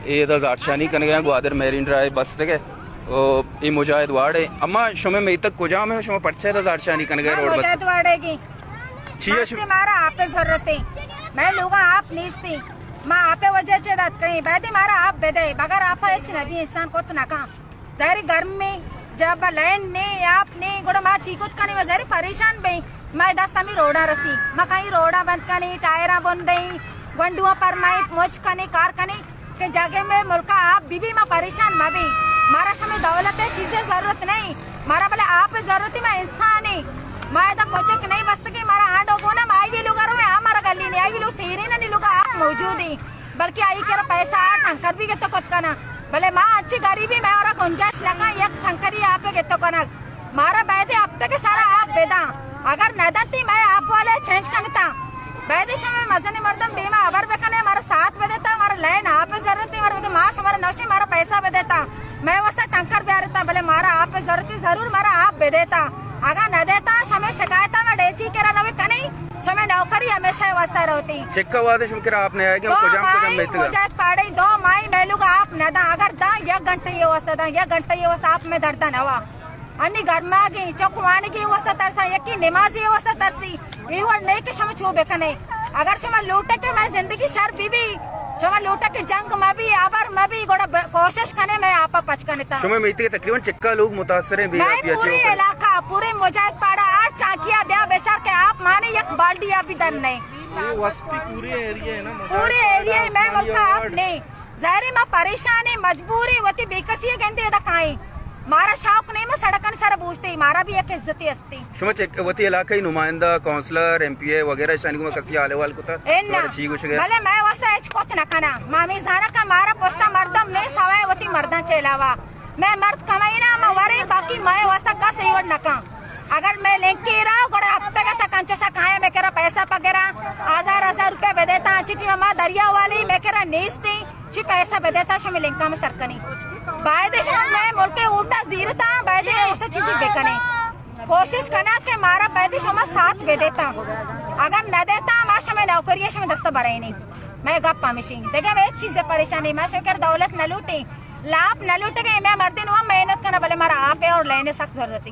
اے ادا زہرشانی کنگ ءَ، گوادر میرین ڈرائیو بستگ ءَ۔ او، اے مجاہد واڑ ءَ۔ اما شمئے میتگ کجام ءَ؟ شما پرچہ ادا زہرشانی کنگ ءَ؟ ہاں، روڈ بست۔ مجاہد واڑ ءَ گی۔ چی ءَ؟ ماستے، مارا آپ ءِ ضرورت ایں۔ مئے لوگاں آپ نیست ایں۔ ما آپ ءِ وجہ چہ دات کئیں۔ باید مارا آپ بدئے۔ بغیر آپ ءَ ہچ نبی، انسان کت نکاں۔ ظاہری گرمی، جب لین نے، آپ نے، گڑا ما چی کت کنیں؟ ما ظاہری پریشان بئیں۔ ما دست ہمیں روڈاں رسی۔ ما کہیں روڈاں بند کنیں، ٹائراں بند دئیں، گونڈواں پرمائیں، مچ کنیں، کار کنیں کہ جاگے میں ملکا آپ بی بی ما پریشان مہ بیں۔ مارا شمے دولت ءِ چیزے ضرورت نہیں۔ مارا بلے آپ ضرورت ایں، ما انسان ایں۔ ما ادا کوچک نہیں بستگیں، مارا آنڈو گونا، ما آئی لوگا رویں، آ مارا گلی نہیں، آئی لوگ سیرین نہیں، لوگا آپ موجود ایں۔ بلکہ آئی کرا پیسہ آ ٹنکر بھی گتو کت کنا۔ بلے ما انچی غریبی، مئے ورا گنجائش نہ کن، یک ٹنکری آپ گتو کنگ۔ مارا باید ہفتگ ءِ سرا آپ بداں۔ اگر نہ دنتی، مئے آپ والے چینج کنتا۔ باید شما مزن مردم دیما ہبر بکنے، مارا ساعت بدیتا، مارا لین آپ ضرورت ایں، مارا بدے، ما شمارا نوشی، مارا پیسہ بدیتا۔ مئے واسطہ ٹنکر بیارتا، بلے مارا آپ ضرورت ایں، ضرور مارا آپ بدیتا۔ اگاں نہ دیتا، شمے شکایت ما ڈی سی کرا نوے کنیں، شمے نوکری ہمیشہ واسطہ روتی۔ چکا وعدے شم کرا آپ نے آئے گا، دو کجام کجام ماہی میتگا؟ مجاہد پاڑے دو ماہی مئے لوگ آپ نہ داں، اگر داں یک گھنٹے یہ واسطہ داں، یک گھنٹے یہ واسطہ آپ میں دردن ہوا۔ انی گرماگی، چک وانگی واسطہ ترساں، یکی نمازی واسطہ ترسی۔ اے وڑ نہیں کہ شما چو بکنے۔ اگر شما لوٹے کہ مئے زندگی شر بی بی، شما لوٹے کہ جنگ مہ بی، آبر مہ بی، گڑا ب-، کوشش کنے مئے آپا پچ کنے تا۔ شما میتگ تقریباً چکا لوگ متاثر ہیں بے مئے آپی اچھے پوری ہوئے؟ علاقہ، پوری مجاہد پاڑا ہر ٹانکیا بیا بچار کہ آپ مانے یک بالٹی آپ بھی در نہیں۔ یہ وستی پوری ایریا ہے نا، مجاہد پوری پاڑا، ایریا میں عثمانیہ ملکہ آپ وارڈ۔ نہیں۔ ظاہری ما پریشان ایں، مجبور ایں، وتی بے کسی ءِ گندے ادا کائیں۔ مارا شوق نہیں، ما سڑکانی سر بوجتے، مارا بھی یک عزتی ہستی۔ شما چہ وتی علاقائی نمائندہ، کونسلر، ایم پی اے وغیرہ شانی گوما کسی حال احوال کتا؟ اے نا۔ شمارا چی گوشگ ءَ؟ بلے مئے واسطہ ہچ کت نہ کنا۔ ما ہمیں زانا کہ مارا پشتا مردم نہیں سوائے وتی مرداں چہ علاوہ۔ مئے مرد کمائی نا، ما وریں، باقی مئے واسطہ کس ایوڑ نہ کن۔ اگر مئے لنکی را گڑا ہفتگا تک انچوشا کھایا، مئے کرا پیسہ پگرا، ہزار ہزار روپے بدیتا، چٹی ما دریا والی مئے کرا نیستی۔ چی پیسہ بدیتا شمی لنکا میں شر کنی۔ باید شما مئے ملک اوٹا زیرتا، باید اوٹا چیزی بکنے۔ کوشش کنا کہ مارا باید شما ساتھ بدیتا۔ اگر نہ دیتا، ما شمی نوکری شمی دست برائینی۔ مئے گپ ہمیشی۔ دیگه مئے ہچ چیز پریشانی، ما شمی کر دولت نہ لوٹی۔ لاپ نہ لوٹے کہ مئے مردین وہ محنت کنا، بلے مارا آپ ہے اور لینے سخت ضرورت ہے۔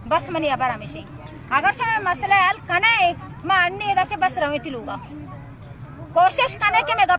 بس منی خبر ہمیشی۔ اگر شما مسئلہ حل کنے، ما انی ادا سے بس روی تی لوگا۔ کوشش کنے کہ مئے گپ